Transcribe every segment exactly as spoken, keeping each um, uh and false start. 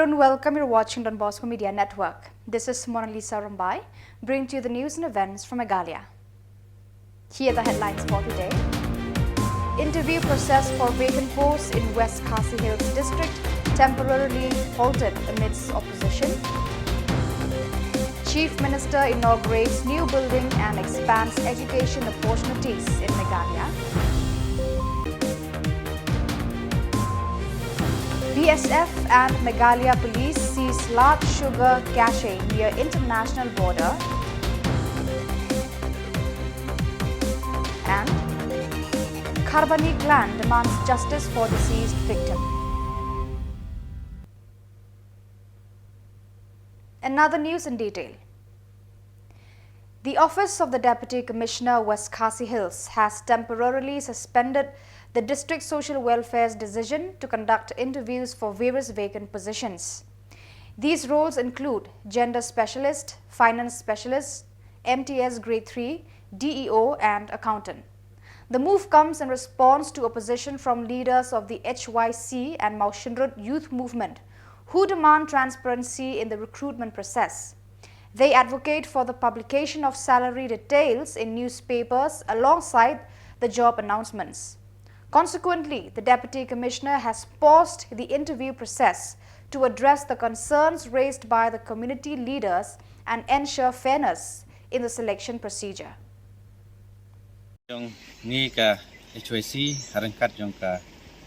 And welcome, you're watching Don Bosco Media Network. This is Mona Lisa Rumbai, bringing to you the news and events from Meghalaya. Here are the headlines for today. Interview process for vacant posts in West Khasi Hills District temporarily halted amidst opposition. Chief Minister inaugurates new building and expands education opportunities in Meghalaya. B S F and Meghalaya Police seize large sugar cache near international border. And Kharbani clan demands justice for deceased victim. Another news in detail. The Office of the Deputy Commissioner, West Khasi Hills, has temporarily suspended the District Social Welfare's decision to conduct interviews for various vacant positions. These roles include Gender Specialist, Finance Specialist, M T S Grade three, D E O, and Accountant. The move comes in response to opposition from leaders of the H Y C and Mawshynrut Youth Movement, who demand transparency in the recruitment process. They advocate for the publication of salary details in newspapers alongside the job announcements. Consequently, the Deputy Commissioner has paused the interview process to address the concerns raised by the community leaders and ensure fairness in the selection procedure. Jong ngi ka H Y C, ha ryngkat jong ka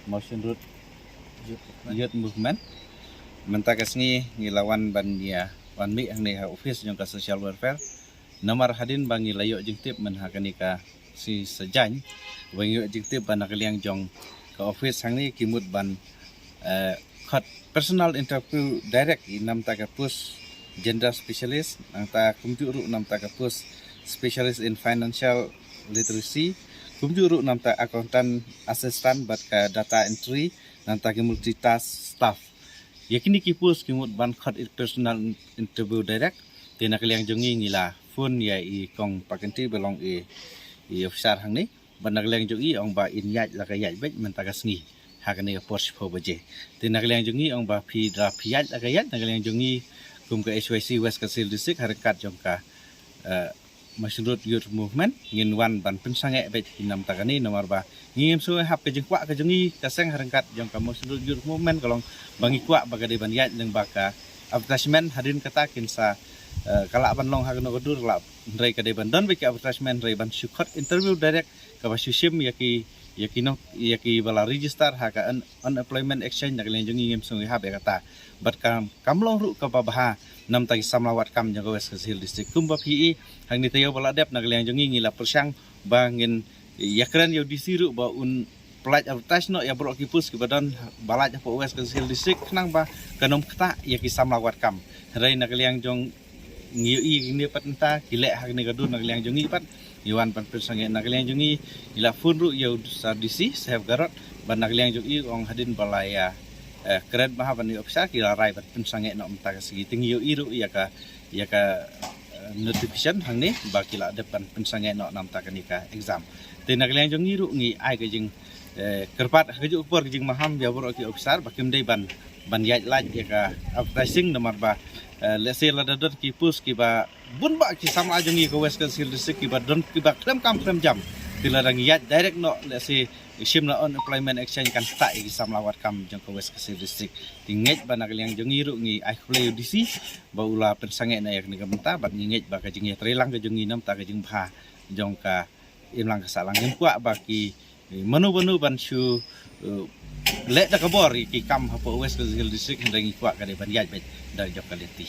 Mawshynrut Youth Movement, mynta ka sngi ngi la wan ban ïa wan mih hangne ha office jong ka Social Welfare. Namar hadien ba ngi la ïoh jingtip mynha kane ka sngi sajan, ba ngi ïoh jingtip ba na ka liang jong ka office hangne ki mut ban, eh, khot personal interview direct ïa namta ka post Gender Specialist, nangta kumjuh ruh namta ka post Specialist in Financial Literacy, kumjuh ruh namta Accountant Assistant bad ka Data Entry, nangta ki multitask staff. Ïa kine ki post ki mut ban khot personal interview direct. Te na ka liang jong ngi ngi la phone ïa i Kong Pakynti ba long i, i officer hangne. Bad na ka liang jong i ong ba in ïaid la ka ïaid beit mynta ka sngi ha kane ka por shiphew baje. Te na ka liang jong ngi ong ba phi da phi ïaid la ka ïaid, na ka liang jong ngi kum ka H Y C West Khasi Hills District ha ryngkat jong ka, eh, Mawshynrut Youth Movement ngin wan ban pynsangeh beit ïa namta kane, namar ba ngi ngim sngewhap, ka jingkwah ka jong ngi ka seng ha ryngkat jong ka Mawshynrut Youth Movement ka long ba ngi kwah ba ka dei ban ïaid lyngba ka advertisement. Hadien kata kin sa, eh, ka lah ban long ha kano ka dur lah, hynrei ka dei ban don beit ka advertisement hynrei ban shu khot interview direct, kaba shu shim ïa ki, ïa ki nong, ïa kiba la register ha ka un-, Unemployment Exchange. Na ka liang jong ngi ngim sngewhap ïa kata. Bad kam, kam long ruh kaba bha namta ki samla wad kam jong ka West Khasi Hills District. Kumba phi i, hangne taïew ba la dep na ka liang jong ngi ngi la pyrshang ba ngin ïakren ïa u D C ruh ba un pyllait advertise noh ïa baroh ki post kiba don ba lait hapoh West Khasi Hills District khnang ba kan ym ktah ïa ki samla wad kam. Hynrei na ka liang jong ngi ïohi kine pat mynta ki leh ha kane ka dur, na ka liang jong ngi pat ngi wan ban pynsangeh. Na ka liang jong ngi ngi la phone ruh ïa u sa D C Saheb Garod, bad na ka liang jong i ong hadien ba la ïa, eh, kren bha ban ïa officer ki la rai ban pynsangeh noh mynta ka sngi. Te ngi ïohi ruh ïa ka, ïa ka, eh, notification hangne ba ki la dep ban pynsangeh noh namta kane ka exam. Te na ka liang jong ngi ruh ngi ai ka jing, eh, kyrpad ha kajuh ka por ka jingmaham ïa baroh ki officer ba kim dei ban, ban ïaid lait ïa ka advertising, namar ba, eh, lehse lada don ki post kiba bun bah ki samla jong ngi ka West Khasi Hills District kiba don kiba khlem kam khlem jam, te lada ngi ïaid direct noh lehse shim na Unemployment Exchange kan ktah ïa ki samla wad kam jong ka West Khasi Hills District. Te ngeit ba na ka liang jong ngi ruh ngi ai khublei ïa u D C ba u la pynsangeh na ïa kane ka bynta, bad ngi ngeit ba ka jingïatreilang ka jong ngi namta ka jingbha jong ka imlang ka sahlang. Ngim kwah ba ki, eh, mano mano ban shu, eh, leh da ka bor ïa ki kam hapoh West Khasi Hills District, hynrei ngi kwah ka dei ban ïaid beit da jong ka lynti.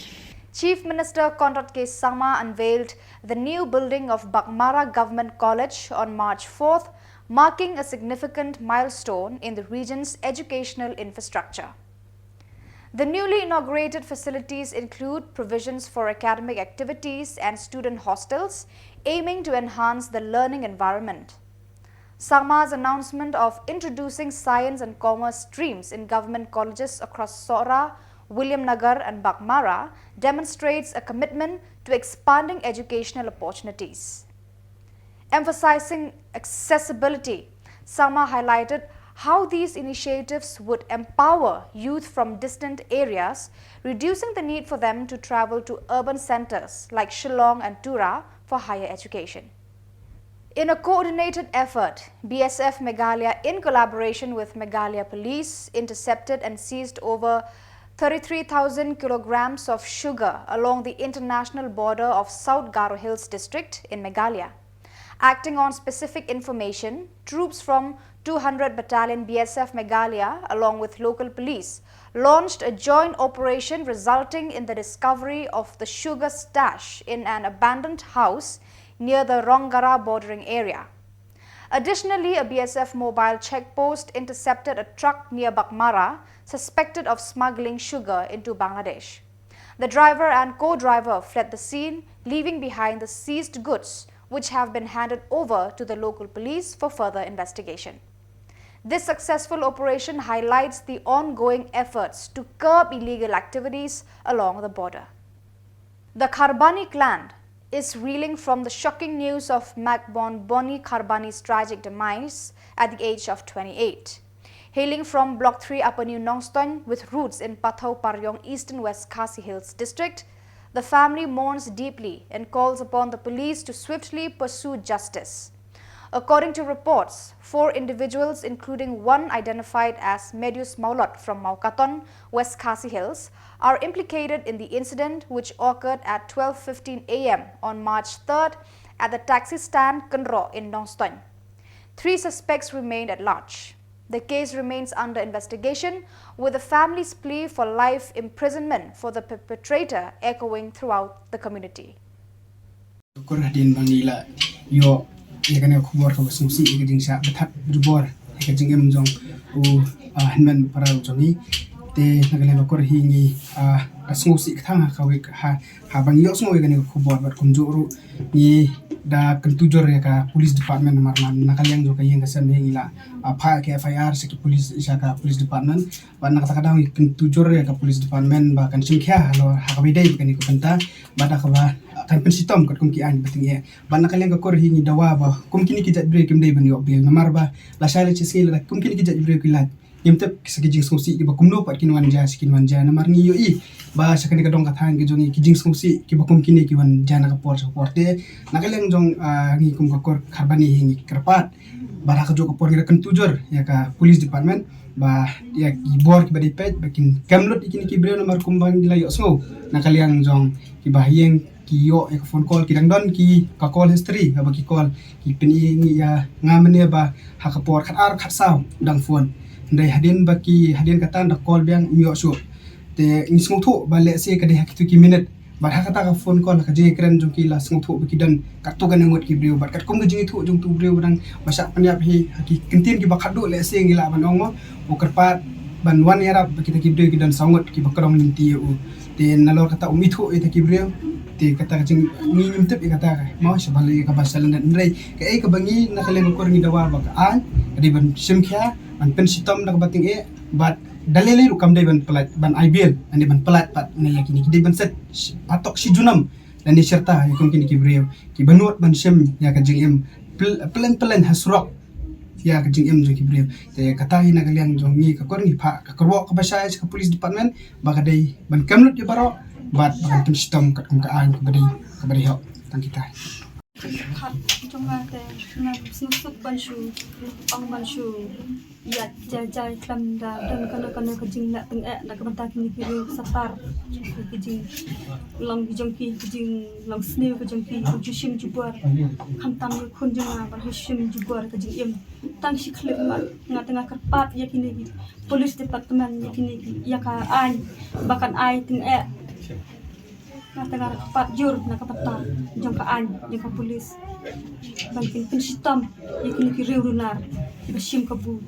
Chief Minister Conrad K Sangma unveiled the new building of Baghmara Government College on March fourth, marking a significant milestone in the region's educational infrastructure. The newly inaugurated facilities include provisions for academic activities and student hostels, aiming to enhance the learning environment. Sangma's announcement of introducing science and commerce streams in government colleges across Sohra, Williamnagar, and Baghmara demonstrates a commitment to expanding educational opportunities. Emphasizing accessibility, Sangma highlighted how these initiatives would empower youth from distant areas, reducing the need for them to travel to urban centres like Shillong and Tura for higher education. In a coordinated effort, B S F Meghalaya, in collaboration with Meghalaya Police, intercepted and seized over thirty-three thousand kilograms of sugar along the international border of South Garo Hills District in Meghalaya. Acting on specific information, troops from two hundred Battalion B S F Meghalaya, along with local police, launched a joint operation resulting in the discovery of the sugar stash in an abandoned house near the Rongara bordering area. Additionally, a B S F mobile checkpost intercepted a truck near Baghmara suspected of smuggling sugar into Bangladesh. The driver and co-driver fled the scene, leaving behind the seized goods, which have been handed over to the local police for further investigation. This successful operation highlights the ongoing efforts to curb illegal activities along the border. The Kharbani clan is reeling from the shocking news of Magbon Boni Kharbani's tragic demise at the age of twenty-eight. Hailing from Block three Upper New Nongstoin with roots in Pathaw Paryong, Eastern West Khasi Hills District, the family mourns deeply and calls upon the police to swiftly pursue justice. According to reports, four individuals, including one identified as Medius Maulot from Mawkaton, West Khasi Hills, are implicated in the incident, which occurred at twelve fifteen a m on March third at the taxi stand Kynroh in Nongstoin. Three suspects remained at large. The case remains under investigation, with the family's plea for life imprisonment for the perpetrator echoing throughout the community. Ka kur hadien ba ngi la ïoh ïa kane ka khubor kaba sngewsih ïa ka jingshah bathat jubor ïa ka jingim jong u, ah, hynmen para u jong ngi. Te na ka liang ka kur hi ngi, ah, ka sngewsih ka thang ha kawei ka ha, haba ngi ïohsngew ïa kane ka khubor bad kumjuh ruh ngi da kyntu jur ïa ka police department namar na, na ka liang jong ka ïing ka sem hi ngi la, ah, phah ka F I R sha ki police, sha ka police department. Bad na kata ka daw ngi kyntu jur ïa ka police department ba kan shim khia halor ha kaba ïadei bad kane ka bynta. Bad da kaba, ah, kan pynshitom katkum ki aiñ ba tyngeh. Bad na ka liang ka kur hi ngi dawa ba kum kine ki jait briew kim dei ban ïoh bail namar ba lashai lashisngi lada kum kine ki jait briew ki lait, ngim tip sa ki jingsngewsih kiba kumno pat kin wan jia, sa kin wan jia namar ngi ïohi ba sha kane ka dong ka thaiñ ka jong ngi ki jingsngewsih kiba kum kine ki wan jia na ka por sha ka por. Te na ka liang jong, ah, ngi kum ka kur Kharbani hi ngi kyrpad ba ha kajuh ka por ngi da kyntu jur ïa ka police department ba ïa ki bor kiba dei peit ba kin kem lut ïa kine ki briew namar kumba ngi la ïohsngew na ka liang jong kiba ha ïing ki ïoh ïa ka phone call, ki dang don ki ka call history, haba ki call ki pyni ïa nga mynne ba ha ka por khatar khatsaw dang phone. Hynrei hadien ba ki, hadien kata da call biang ym ïoh shuh. Te ngi sngewthuh ba lehse ka dei ha kitu ki minit. Bad ha kata ka phone call, ha ka jingkren jong ki la sngewthuh ba ki don katto katne ngut ki briew. Bad katkum ka jingithuh jong utu u briew ba dang ba shah pynïap hi, ha ki kyntien kiba khatduh lehse ngi lah ban ong mo, u kyrpad ban wan ïarap ba kita ki briew ki don saw ngut kiba kordor lynti ïa u. Te nalor kata um ithuh ïa kita ki briew. Te kata ka jing, ngi ngim tip ïa kata ka mo, sha ba lei ïa kaba sha lyndet. Hynrei kaei kaba ngi na ka liang ka kur ngi dawa ba ka aiñ ka dei ban shim khia, ban pynshitom da kaba tyngeh. Bad da lei lei ruh kam dei ban pyllait, ban ai bail, ban dei ban pyllait pat na ïa kine ki dei ban set patok shi junom lane shi rta ïa kum kine ki briew kiba nud ban shim ïa ka jingim pyl-, pyllein pyllein ha surok ïa ka jingim jong ki briew. Te kata hi na ka liang jong ngi ka kur ngi phah ka kyrwoh kaba shai sha ka police department ba ka dei ban kem lut ïa baroh bad ba kan pynshitom katkum ka aiñ kaba dei, kaba dei hok. Tang kita. Kyrpad jong nga te nga sngewsuk ban shu ong ban shu ïa jai jai khlem da don kano kano ka jingleh tyngeh na ka bynta kine ki riew satar. Ki jinglong ki jong ki, ki jinglong sniew ki jong ki, ki ju shim ju bor. Khamtam ïa khun jong nga ba ju shim ju bor ka jingim. Tang shi khyllipmat nga te nga kyrpad ïa kine ki police department, ïa kine ki, ïa ka aiñ ba kan ai tyngeh. Nga te nga kyrpad jur na ka bynta jong ka aiñ, jong ka police ban kin pynshitom ïa kine ki riew runar kiba shim kabu.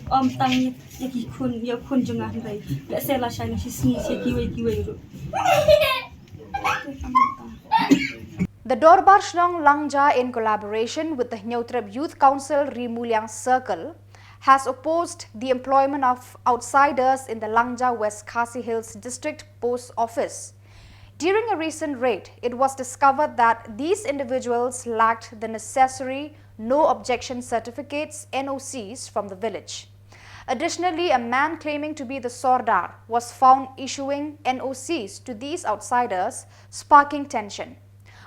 Ym tang ïa, ïa ki khun, ïa khun jong nga hynrei lehse lashai na shisngi sha kiwei kiwei ruh. The Dorbar Shnong Langja, in collaboration with the Hynñiewtrep Youth Council Ri Muliang Circle, has opposed the employment of outsiders in the Langja West Khasi Hills District Post Office. During a recent raid, it was discovered that these individuals lacked the necessary no objection certificates, N O Cs, from the village. Additionally, a man claiming to be the Sordar was found issuing N O Cs to these outsiders, sparking tension.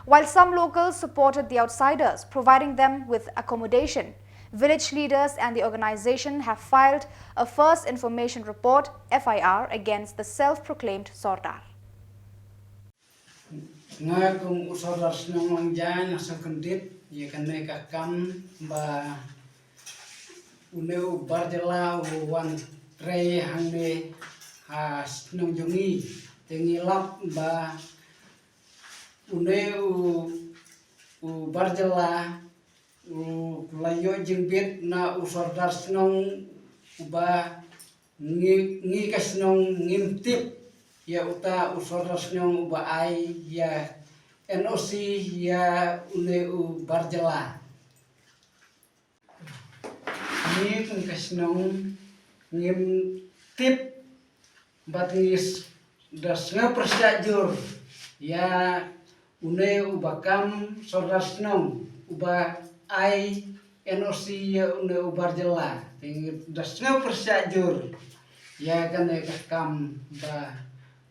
While some locals supported the outsiders, providing them with accommodation, village leaders and the organization have filed a first information report, F I R, against the self-proclaimed Sordar. Nga kum u Sordar Shnong Langja nga sngewkyndit ïa kane ka kam ba une u Barjela u wan trei hangne ha shnong jong ngi. Te ngi lap ba une u, u Barjela u la ïoh jingbit na u Sordar Shnong uba ngi, ngi ka shnong ngim tip ïa uta u Sordar Shnong uba ai ïa N O C ïa une u Barjela. Ngi kum ka shnong ngim tip bad ngi s-, da sngew pyrshah jur ïa une uba kam Sordar Shnong uba ai N O C ïa une u Barjela. Te ngi da sngew pyrshah jur ïa kane ka kam ba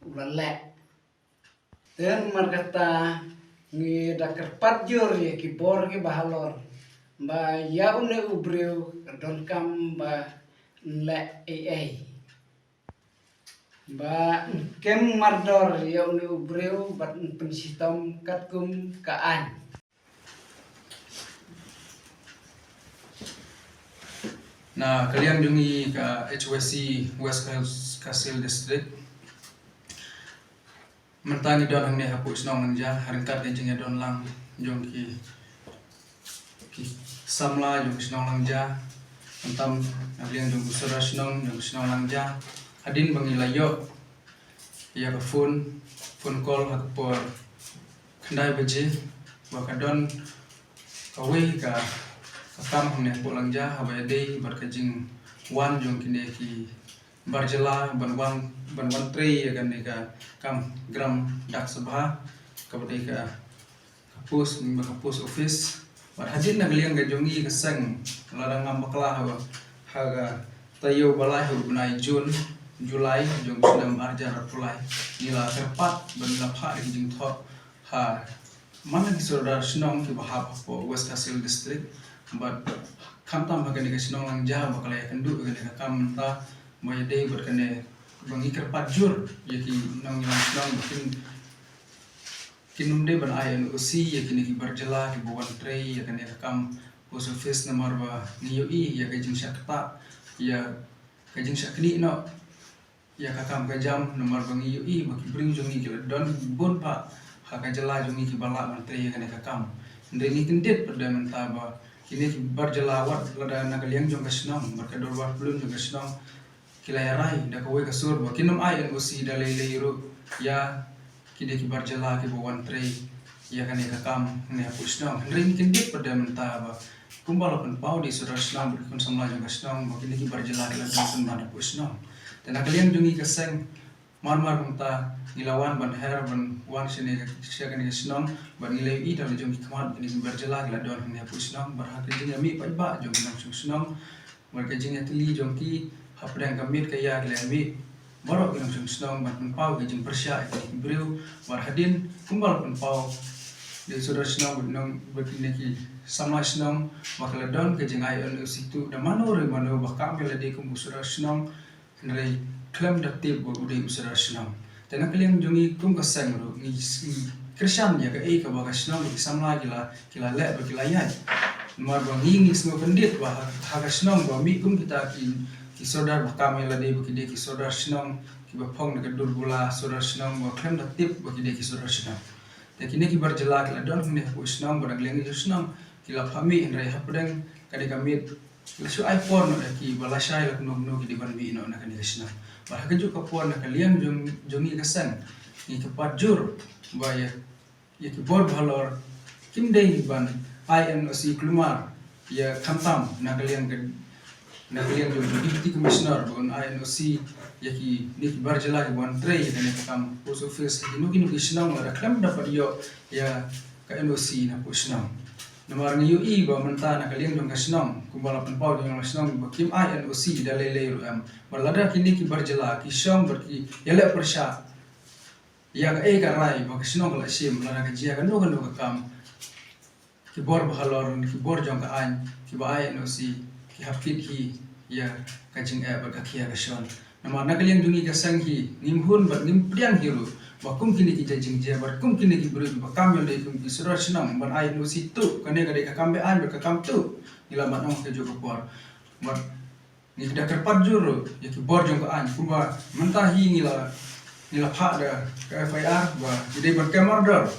u la leh. Te namar kata ngi da kyrpad jur ïa ki bor kiba halor ba ïa une u briew ka donkam ba yn leh ei ei. Ba yn kem mardor ïa une u briew bad yn pynshitom katkum ka aiñ. Na ka liang jong ngi ka H Y C West Khasi Hills District, mynta ngi don hangne hapoh shnong Langja, ha ryngkat ka jingïadon lang jong ki, ki samla jong shnong Langja, mynta na ka liang jong u Sordar Shnong jong shnong Langja. Hadien ba ngi la ïoh ïa ka phone, phone call ha ka por khyndai baje ba ka don kawei ka, ka kam hangne hapoh Langja haba ïadei bad ka jingwan jong kine ki Barjela ban wan, ban wan trei ïa kane ka kam gram dak sabha kaba dei ka, ka post, ka post office. Bad hadien na ka liang ka jong ngi ka seng, lada ngam bakla ha, ha ka taïew ba lai ha u bnai June, July jong u snem ar hajar arphew lai, ngi la kyrpad bad ngi la phah ïa ki jingthoh ha man la ki Sordar Shnong kiba hap hapoh West Khasi Hills District. Bad khamtam ha kane ka shnong Langja ba ka la ïakynduh ïa kane ka kam mynta ba ïadei bad kane ba ngi kyrpad jur ïa ki nongïalam shnong ba kin, kin ym dei ban ai N O C ïa kine ki Barjela kiba wan trei ïa kane ka kam post office namar ba ngi ïohi ïa ka jingshah ktah, ïa ka jingshah knieh noh ïa ka kam ka jam namar ba ngi ïohi ba ki briew jong ngi ki la don bun bha ha ka jylla jong ngi kiba lah ban trei ïa kane ka kam. Hynrei ngi kyndit pat da mynta ba kine ki Barjela wat lada na ka liang jong ka shnong bad ka dorbar pyllun jong ka shnong ki la ïarai da kawei ka sur ba kin ym ai N O C da lei lei ruh ïa kine ki Barjela kiba wan trei ïa kane ka kam hangne hapoh shnong. Hynrei ngi kyndit pat da mynta ba kumba la pynpaw da i Sordar Shnong bad ki khun samla jong ka shnong ba kine ki Barjela ki la don pynban hapoh shnong. Te na ka liang jong ngi ka seng, mar mar kumta ngi la wan ban her ban wan shane ka, sha kane ka shnong bad ngi la ïohi da la jong ki khmat ba kine ki Barjela ki la don hangne hapoh shnong bad ha ka jingïamih paidbah jong ki nongshong shnong bad ka jingïatylli jong ki hapdeng ka miet ka ïa ki la ïamih baroh ki nongshong shnong ban pynpaw ka jingpyrshah ïa ki briew. Bad hadien kumba la pynpaw da i Sordar Shnong bad nong, bad kine ki samla shnong ba ka la don ka jingai N O C tuh da mano re mano ba kam ïa lade kum u Sordar Shnong, hynrei khlem da tip ba u dei u Sordar Shnong. Te na ka liang jong ngi kum ka seng ruh ngi, ngi kyrshan ïa kaei kaba ka shnong bad ki samla ki la, ki la leh bad ki la ïaid. Namar ba ngi, ngi sngewkyndit ba ha, ha ka shnong ba mih kum kita ki, ki Sordar ba kam ïa lade ba ki dei ki Sordar Shnong kiba phong na ka dur bula Sordar Shnong ba khlem da tip ba ki dei ki Sordar Shnong. Te kine ki Barjela ki la don hangne hapoh shnong bad na ka liang jong shnong ki la phah mih, hynrei hapdeng kane ka miet la shu ai por noh ïa ki ba lashai la kumno kumno ki dei ban mih noh na kane ka shnong. Bad ha kajuh ka por na ka liang jong, jong ngi ka seng ngi kyrpad jur ba ïa, ïa ki bor ba halor kim dei ban ai N O C, kulmar ïa khamtam na ka liang ka, na ka liang jong u Deputy Commissioner ba un ai N O C ïa kine ki Barjela kiba wan trei ïa kane ka kam post office ha kino kino ki shnong lada khlem da pat ïoh ïa ka N O C na hapoh shnong. Namar ngi ïohi ba mynta na ka liang jong ka shnong, kumba la pynpaw jong ka shnong ba kim ai N O C da lei lei ruh em. Bad lada kine ki bar jylla ki shong bad ki ïaleh pyrshah ïa kaei ka rai ba ka shnong ka la shim, lada ka jia kano kano ka kam, ki bor bahalor, ki bor jong ka aiñ, kiba ai N O C, ki hap kit hi ïa ka jingeh bad ka khia ka shon. Namar na ka liang jong ngi ka seng hi, ngim hun bad ngim pdiang hi ruh ba kum kine ki jait jingjia bad kum kine ki briew ba kam ïalade kum ki sordar shnong ban ai N O C tuh, kane ka dei ka kam be-aiñ bad ka kam tuh. Ngi la ban ong ha kajuh ka por. Bad ngi da kyrpad jur ruh ïa ki bor jong ka aiñ, kumba mynta hi ngi la, ngi la phah da ka F I R ba ki dei ban kem mardor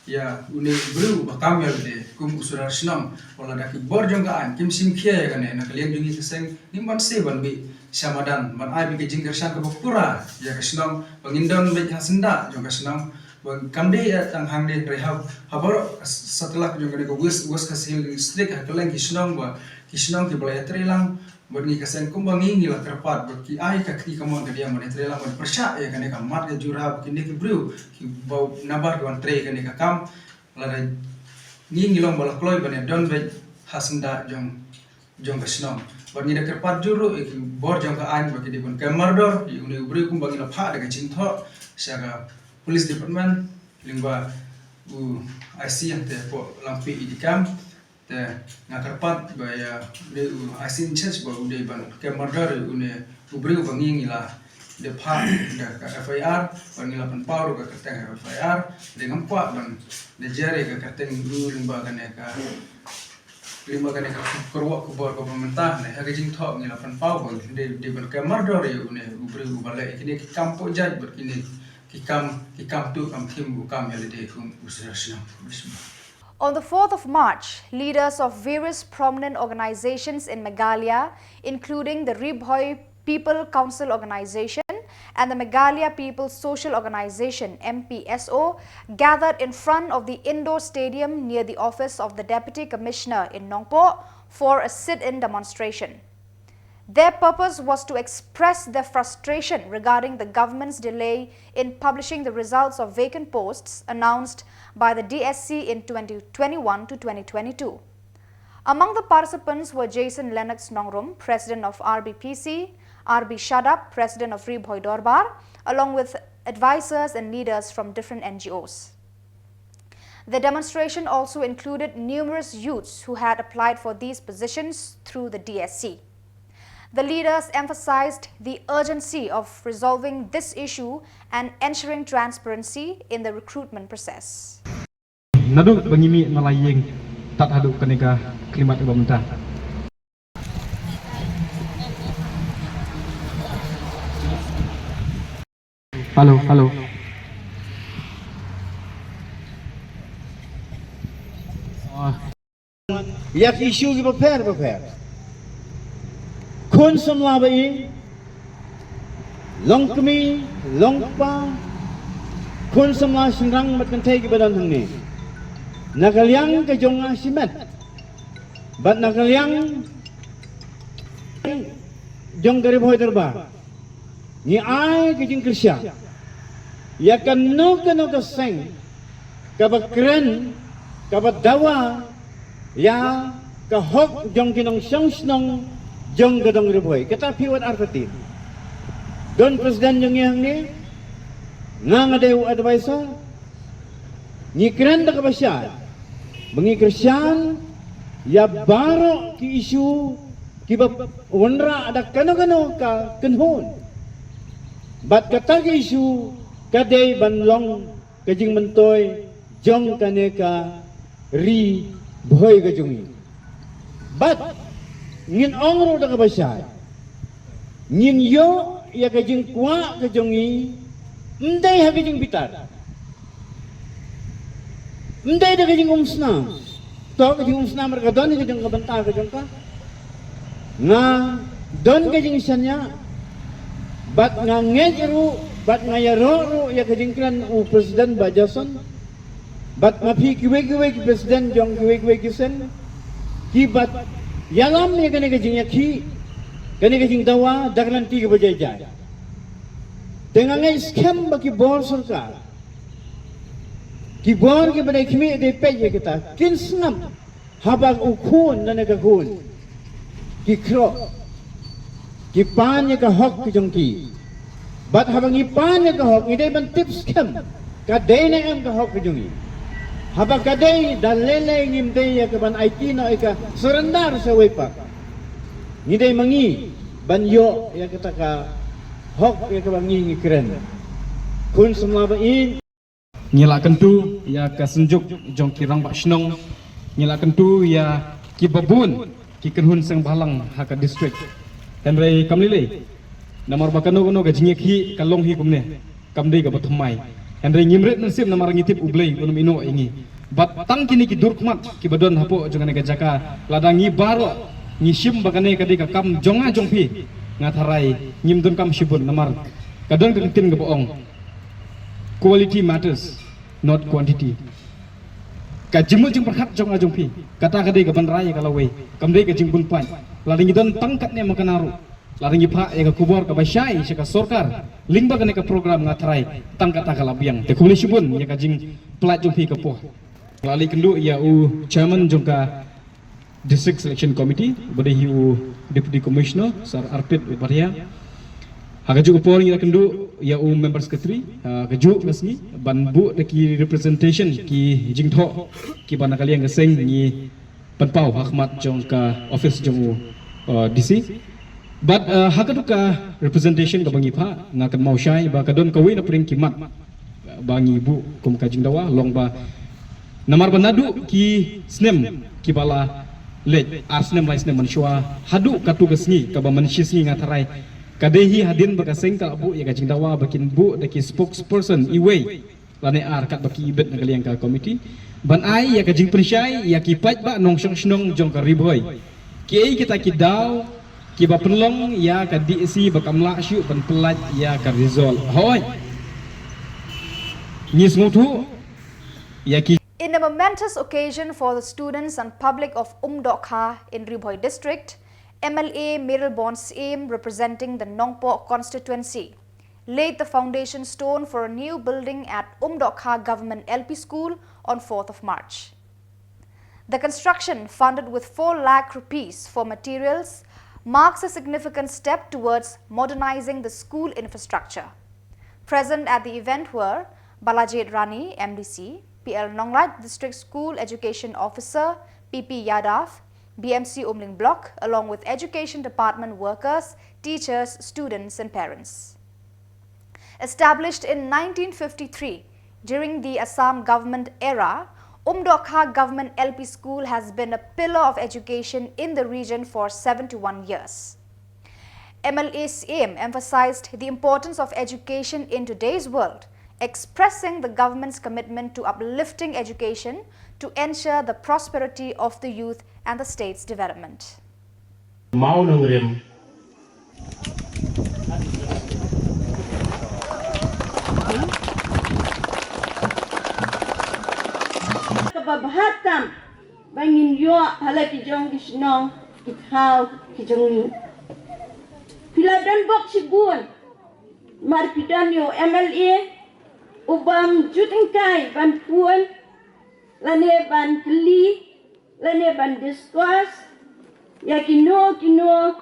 ïa une u briew ba kam ïalade kum u sordar shnong. Wat lada ki bor jong ka aiñ kim shim khia ïa kane, na ka liang jong ngi ka seng ngim banse ban bih sha madan ban ai beit ka jingkyrshan kaba pura ïa ka shnong, ba ngin don beit ha syndah jong ka shnong, ba kam dei ïa tang hangne, hynrei ha, ha baroh satlak jong kane ka West, West Khasi Hills District, ha kylleng ki shnong, ba ki shnong kiba la ïatreilang bad ngi ka seng, kumba ngi, ngi la kyrpad ba ki ai ka kti kamon kadiang ban ïatreilang ban pyrshah ïa kane ka mat ka jura ba kine ki briew kiba nabar ki wan trei kane ka kam. Lada ngi, ngi long ba la kloi ban ïadon beit ha syndah jong, jong ka shnong. Bad ngi da kyrpad jur ruh ïa ki bor jong ka aiñ ba ki dei ban kem mardor ïa une u briew, kumba ngi la phah da ka jingthoh sha ka police department lyngba u I C hangtei hapoh Langpih, i dikam. Te nga kyrpad ba ïa une u I C in charge ba u dei ban kem mardor ïa une u briew, ba ngi, ngi la dep phah da ka F I R, ba ngi la pynpaw ruh ka kyrteng F I R. Te ngam kwah ban da jia ïa ka kyrteng u lyngba kane ka, lyngba kane ka kyrwoh khubor kaba mynta, ne ha ka jingthoh ngi la pynpaw ba ngi dei, dei ban kem mardor ïa une u briew uba leh ïa kine ki kam poh jait bad kine ki kam, ki kam tuh kam thim, u kam ïalade kum u sordar shnong. On the fourth of March, leaders of various prominent organizations in Meghalaya, including the Ri Bhoi People Council Organization and the Meghalaya People's Social Organization, M P S O, gathered in front of the indoor stadium near the office of the Deputy Commissioner in Nongpoh for a sit-in demonstration. Their purpose was to express their frustration regarding the government's delay in publishing the results of vacant posts announced by the D S C in twenty twenty-one to twenty twenty-two. Among the participants were Jason Lennox Nongrum, President of R B P C, R B Shadap, President of Ri Bhoi Dorbar, along with advisors and leaders from different N G Os. The demonstration also included numerous youths who had applied for these positions through the D S C. The leaders emphasized the urgency of resolving this issue and ensuring transparency in the recruitment process. Naduh ba ngi mih na la ïing tad haduh kane ka khyllipmat ba mynta. Hello, hello. Ah. Ïa ki issue kiba pher ba pher. Khun samla ba ïing, long kmie, long kpa, khun samla shynrang bad kynthei kiba don hangne. Na ka liang ka jong nga shimet bad na ka liang jong ka Ri Bhoi Dorbar, ngi ai ka jingkyrshan ïa kano kano ka seng kaba kren, kaba dawa ïa ka hok jong ki nongshong shnong jong ka dong Ri Bhoi. Kata phi wat artatien. Don president jong ngi hangne, nga nga dei u advisor. Ngi kren da kaba shai ba ngi kyrshan ïa baroh ki issue kiba wanrah da kano kano ka kynhun. Bad kata ka issue ka dei ban long ka jingmyntoi jong kane ka Ri Bhoi ka jong ngi. Bad ngin ong ruh da kaba shai, ngin ïoh ïa ka jingkwah ka jong ngi, ym dei ha ka jingbitar, ym dei da ka jingumsnam. To ka jingumsnam ruh ka don ka jong ka bynta ka jong ka. Nga don ka jingshaniah bad nga ngeit ruh bad nga ïaroh ruh ïa ka jingkren u President Bah Jason. Bad ma phi kiwei kiwei ki president jong kiwei kiwei ki seng kiba ïalam ïa kane ka jingïakhih, kane ka jingdawa da ka lynti kaba jai jai. Te nga ngeit skhem ba ki bor sorkar, ki bor kiba dei khmih dei peit ïa kita, kin sngap Haba u khun lane ka khun ki khroh, ki pan ïa ka hok ki jong ki. Bad haba ngi pan ïa ka hok, ngi dei ban tip skhem ka dei ne em ka hok ki jong ngi. Haba ka dei, da lei lei ngim dei ïa ka ban aiti noh ïa ka, surrender sha uwei pat. Ngi dei ma ngi ban ïoh ïa kata ka hok ïa kaba ngi ngi kren. Khun samla ba ïeit, ngi la kyntu ïa ka synjuk jong ki rangbah shnong. Ngi la kyntu ïa kiba bun ki kynhun seng bhalang ha ka district. Hynrei kam lei lei, namar ba kano kano ka jingïakhih ka long hi kumne, kam dei kaba thymmai. Hynrei ngim rit mynsiem namar ngi tip U Blei un ym ïehnoh ïa ngi. Bad tang kine ki dur khmat kiba don hapoh jong kane ka jaka, lada ngi baroh ngi shim ba kane ka dei ka kam jong nga jong phi, nga tharai ngim donkam shibun namar ka don ka ktien kaba ong, "Quality matters, not quantity." Ka jingmut jingpyrkhat jong nga jong phi, kata ka dei ka ban rai ïa ka lawei, kam dei ka jingbun paid. Lada ngi don tang katne ma kane ruh, lada ngi phah ïa ka khubor kaba shai sha ka sorkar lyngba kane ka program, nga tharai tang kata ka la biang. Te khublei shibun ïa ka jingpynlait jong phi ka por. La leit kynduh ïa u chairman jong ka District Selection Committee, ba dei hi u Deputy Commissioner Sir Arpit Upadhyay. Ha kajuh ka por ngi la kynduh ïa u Member Secretary ha kajuh ka sngi ban buh da ki representation, ki jingthoh kiba na ka liang ka seng ngi pynpaw ha khmat jong ka office jong u, uh, D C. Bad, uh, ha kajuh ka representation kaba ngi phah, nga kynmaw shai ba ka don kawei na pdeng ki mat ba ngi buh kum ka jingdawa, long ba namar ba naduh ki snem kiba la leit, ar snem lai snem mynshuwa haduh katu ka sngi kaba mynshi sngi, nga tharai ka dei hi hadien ba ka seng ka la buh ïa ka jingdawa ba kin buh da ki spokesperson iwei lane ar katba ki ibit na ka liang ka committee, ban ai ïa ka jingpynshai ïa ki paidbah nongshong shnong jong ka Ri Bhoi. Kiei kita ki daw kiba pynlong ïa ka D C ba kam lah shuh ban pyllait ïa ka result? Hooid, ngi sngewthuh ïa ki. In a momentous occasion for the students and public of Umdohkha in Ri Bhoi district, M L A Mayralborn Syiem, representing the Nongpoh constituency, laid the foundation stone for a new building at Umdohkha Government L P School on fourth of March. The construction, funded with four lakh rupees for materials, marks a significant step towards modernizing the school infrastructure. Present at the event were Balajied Rani, M D C, P L Nonglait, District School Education Officer, P P Yadav, B M C Umling Block, along with Education Department workers, teachers, students, and parents. Established in nineteen fifty-three, during the Assam government era, Umdokha Government L P School has been a pillar of education in the region for seventy-one years. M L A Syiem emphasized the importance of education in today's world, expressing the government's commitment to uplifting education to ensure the prosperity of the youth and the state's development. Mawlyngrem. Kaba bha tam ba ngin ïoh ha la ki jong ki shnong ki thaw ki jong ngi. Phi la don bok shibun, mar phi don ïa u M L A u bym ju tyngkai ban phone lane ban kylli lane ban discuss ïa kino kino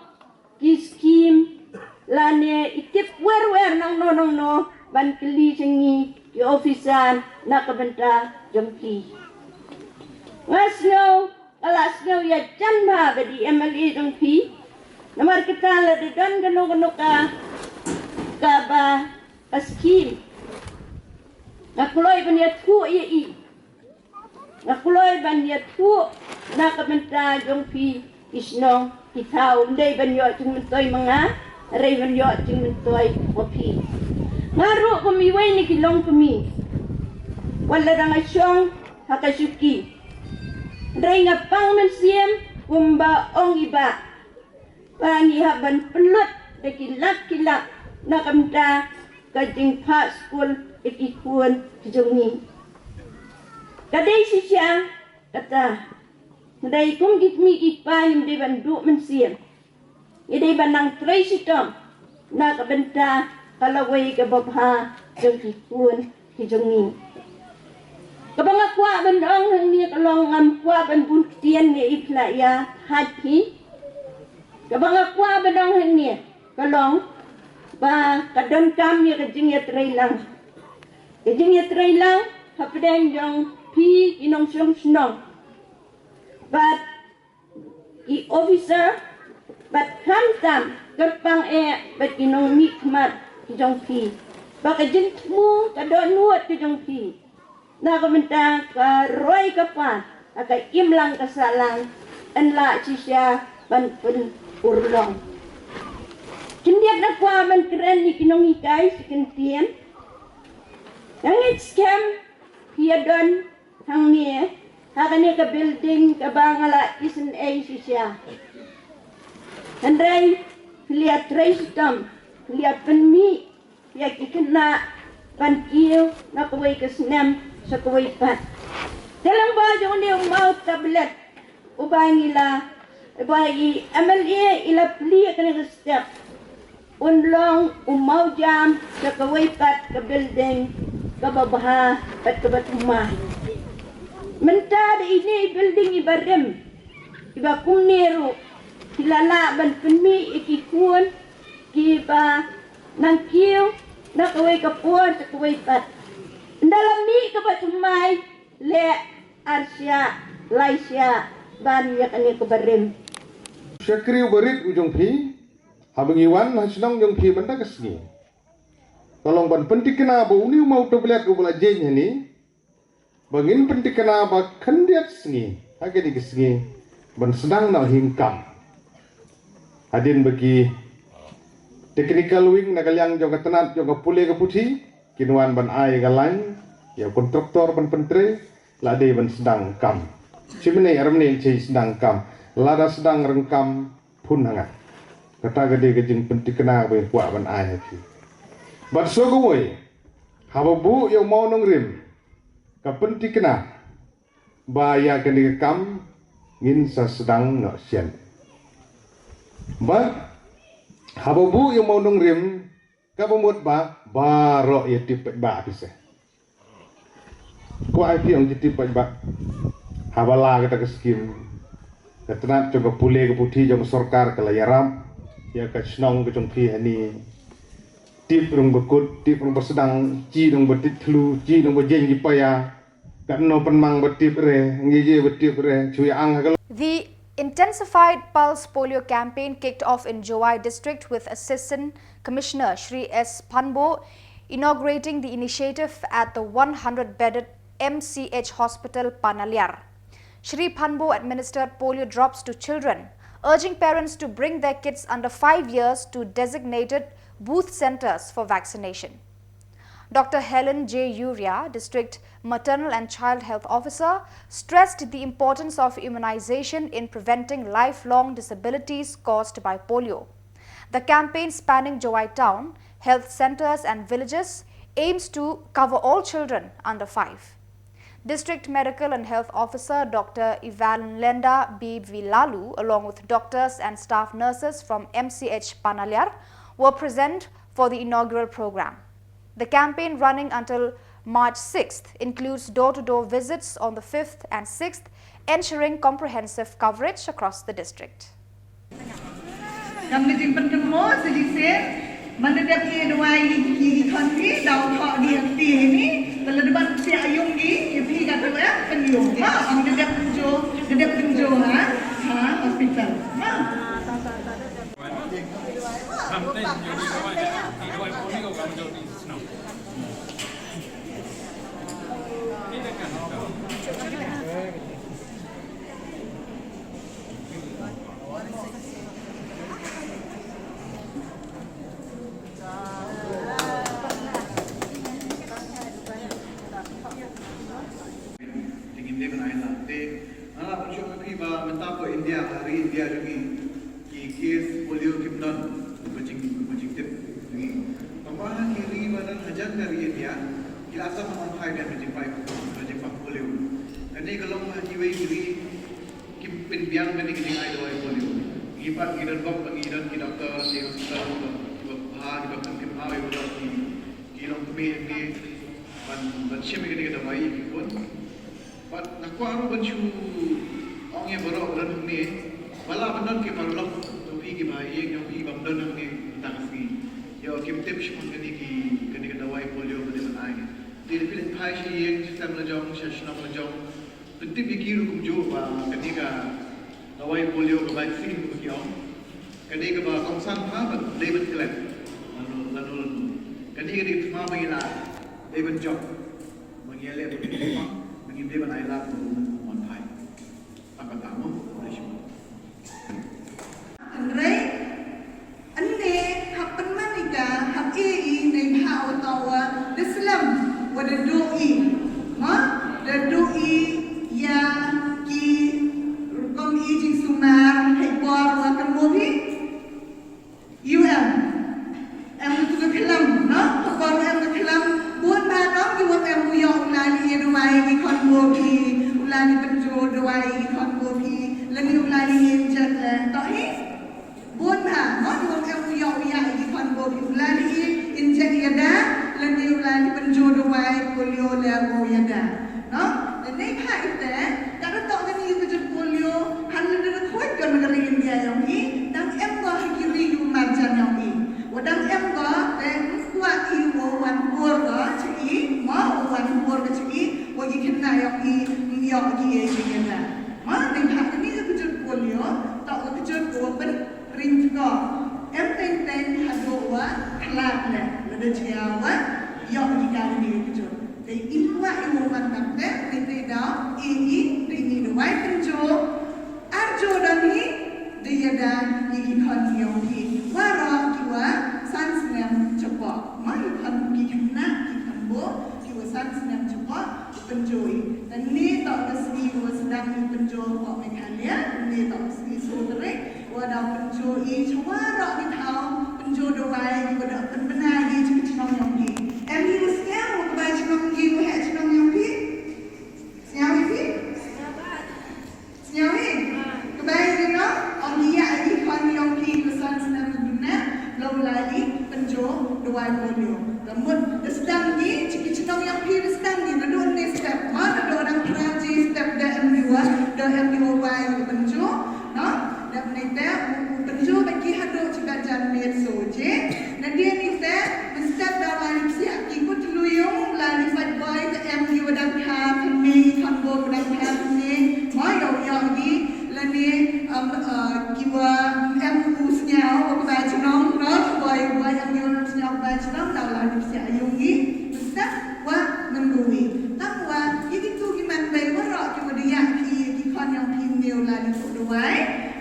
ki scheme lane i tip wer wer nangno nangno ban kylli sha ngi ki officer na ka bynta jong phi. Nga sngew nga la sngew ïajan bha bad i M L A jong phi. Namar kata lada don kano kano ka kaba ka scheme, nga kloi ban ïathuh ïa i. Nga kloi ban ïathuh na ka bynta jong phi ki shnong ki thaw. Ym dei ban ïoh jingmyntoi ma nga, hynrei ban ïoh jingmyntoi ma phi. Nga ruh kum iwei na ki longkmie, wat la dang shong ha ka shuki, hynrei nga pang mynsiem kumba ong i bah ba ngi hap ban pynlut da ki lak ki lak na ka bynta ka jingphah skul da ki khun ki jong ngi. Ka dei shisha kata, hynrei kum ki kmie ki kpa ngim dei ban duh mynsiem. Ngi dei ban nang trei shitom na ka bynta ka lawei kaba bha jong ki khun ki jong ngi. Kaba nga kwah ban ong hangne ka long, ngam kwah ban bun ktien ne i pla ïa haj phi. Kaba nga kwah ban ong hangne ka long ba ka donkam ïa ka jingïatreilang. Ka jingïatreilang hapdeng jong phi ki nongshong shnong bad i officer bad khamtam kyrpang eh bad i nongmihkhmat ki jong phi. Ba ka jingthmu ka dohnud ka jong phi na ka bynta ka roi ka par ha ka imlang ka sahlang yn lah shisha ban pynurlong. Khyndiat nga kwah ban kren ïa ki nonghikai sa kyntien. Nga ngeit skhem phi ïa don hangne ha kane ka building kaba nga la isynei shisha. Hynrei phi la ïatrei shitom, phi la ïapynmih ïa ki khynnah ban kiew na kawei ka snem sha kawei pat. Te lyngba jong une u maw tablet uba ngi la, uba i M L A i la plie kane ka step, un long u mawjam sha kawei pat ka building kaba bha bad kaba thymmai. Mynta da ine i building iba rim, iba kumne ruh ki la lah ban pynmih ïa ki khun kiba nang kiew na kawei ka por sha kawei pat. Ynda la mih kaba thymmai, leh arshah laishah ban ïa kane kaba rim. Shakri uba rit u jong phi, haba ngi wan ha shnong jong phi mynta ka sngi, ka long ban pynthikna ba une u maw tablet uba la jeng hangne, ba ngin pynthikna ba khyndiat sngi ha kane ka sngi ban sdang noh hi kam. Hadien ba ki technical wing na ka liang jong ka tnat jong ka pule ka puthi kin wan ban ai ka lain ïa u contractor ban pyntrei, la dei ban sdang kam. Shi mynne ar mynne shi sdang kam. Lada sdang rang kam, phone ha nga. Kata ka dei ka jingpynthikna ba nga kwah ban ai ha phi. Bad shuh kawei, haba buh ïa u maw nongrim, ka pynthikna ba ïa kane ka kam ngin sa sdang noh shen. Bad haba buh ïa u maw nongrim, kaba mut ba baroh ïa tip paidbah phi seh. Kwah ai phi ong ïa tip paidbah. Haba la kata ka skim, ka tnat jong ka pule ka puthi jong ka sorkar ka la ïarap ïa ka shnong ka jong phi hangne. Tip rung ba kut, tip rung ba sdang, chi rung ba tip thlu, chi rung ba jeng ki paia. Katno pynmang ba tip re, ngi je ba tip re, shu ïa ang ha ka. The intensified pulse polio campaign kicked off in Jowai district with Assistant Commissioner Shri S Phanbo inaugurating the initiative at the one hundred bedded M C H Hospital Panaliar. Shri Phanbo administered polio drops to children, urging parents to bring their kids under five years to designated booth centers for vaccination. Doctor Helen J Uria, District Maternal and Child Health Officer, stressed the importance of immunization in preventing lifelong disabilities caused by polio. The campaign, spanning Jowai town, health centers and villages, aims to cover all children under five. District Medical and Health Officer Doctor Evanlenda B Vilalu, along with doctors and staff nurses from M C H Panaliar, were present for the inaugural program. The campaign, running until March sixth, includes door-to-door visits on the fifth and sixth, ensuring comprehensive coverage across the district. Kam da jingpynkynmaw sa shisien, man da dep ngi duwai ïa ki khon ki, daw thoh ki ha kti hini, te lada ban psiah ïung ki, ïa phi ka duwai pynïung. Ma, ong da dep pynjur, da dep pynjur ha, ha hospital. Ma. Te ngin dei ban ai lad te. Nga la pynshoh ïa phi ba mynta ha India, ha ri India jong ngi, ki case polio kim don ba jing, ba jingtip jong ngi. Tangba ha ki ri ba don hajan ka ri India, ki la sdang ban phai biang ka jingpang, ka jingpang polio. Kane ka long ha kiwei ki ri kim pynbiang kane ka jingai dawai polio. Ngi pat ngi don bok ba ngi don ki doktor, ki hospital, ki bha, ki doktor kim bha, ki doktor ki, ki long kmie, ki ban, ban shim ïa kane ka dawai ïa ki khun. Bad nga kwah ruh ban shu ong ïa baroh ba don hangne, ba lah ban don ki paralok jong phi kiba ïeng jong phi bym don hangne mynta ka sngi. Ïoh kim tip shaphang kane ki, kane ka dawai polio ba dei ban ai. Te lada phi leit phai sha ïing, sha sem la jong, sha shnong la jong, pyntip ïa ki ruh kumjuh ba kane ka dawai polio ka vaccine kumba ki ong, ka dei kaba kongsan bha bad dei ban klet lano lano. Kane ka dei ka thma ba ngi la dei ban jop. Ba ngi ïaleh bad ki pang, ba ngim dei ban ai lad ba u mon phai. Tang kata mo, khublei shibun. Hynrei ynne hap pynman ïa ka, hap ïeh ïa i neibhah uta uwa da slem wa da duh i, mo, da duh i ïa ki rukom i jingsumar hei por wa kynmaw phi. U em, em tu ka khlem, no? Ka por em ka khlem, bun bha no, ki wa em u ïoh u la leh ïa dawai ki khon bor phi, u la leh pynjur dawai ki khon bor phi, lane u la leh injek leh, to hi? Bun bha, no? Ki wa em u ïoh u ïa ki khon bor phi, u la leh injek ïa da, lane u la leh pynjur dawai polio leh mo ïa da. No? Te neibhah ite, ka da toh kane ka jot polio, hangne da khuid ka na ka ri India ïong i, dang em ko ha ki ri ki marjan ïong i. Wa dang em ko, te kwah i wa wan por ko cha i, mo wa wan por ko cha i, wa ki khynnah ïong i, ym ïoh ki ei jingïada. Mo neibhah kane ka jot polio, toh ka jot ko wa pyn ring ko. Em teng teng haduh wa khlad leh, lada jia wa ïoh ïa kane ka jot. Te im kwah i wa man nangte, te te daw, i i, te i dawai pynjur, ar jur da ni, da ïada ïa ki khon ïong phi. Waroh ki wa san snem chapoh. Ma ki khon ki khynnah, ki khon bor, ki wa san snem chapoh, pynjur i. Te ne toh ka sngi wa sdang i pynjur hapoh Meghalaya, ne toh ka sngi soo tarik, wa da pynjur i cha waroh ki thaw pynjur dawai, ki wa da pynbna i cha ki chnong ïong phi. Em i wa sngewbha chnong i wa heh chnong ïong phi? Sngewbha phi? Sngewbha? Kaba ïa ki nong, ong ki ïa ki khon ïong ki wa san snem bnai, long lai ki pynjur dawai polio. Ka mut da sdang ki, cha ki chnong ïong ki da sdang ki, naduh ne step, ma naduh dang phra je step da em ki wa, da em ki wa bai ki pynjur, no? Da ne te, u pynjur ba ki haduh cha ka janmiet soo je, nadien ne te, mynstep da lai psiah ki kut luyung, lai pait boi, da em ki wa dang kha thymme, ki khon bor wa dang kha thymme, ma ïoh ïoh ki, lane, um, uh, ki wa em u sñiaw u bai chnong, no, u bai, u bai em u sñiaw u bai chnong, daw lai psiah ïa u ngi, mynstep wa mynrui. Tang wa, ïa kitu ki man bei waroh ki wa da ïa ki, ki khon ïong phi ne u la li tu dawai.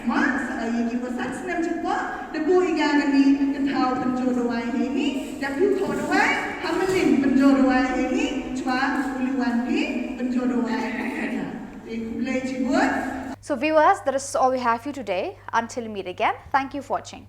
Ma, sa ïa ki wa san snem chapoh, da buh ïa ka ni, ka thaw pynjur dawai ha ni, da phi thaw dawai, ha mlin pynjur dawai ha ni, chwa u li wan phi, pynjur dawai ha ka. Te khublei chibun. So viewers, that is all we have for you today. Until we meet again, thank you for watching.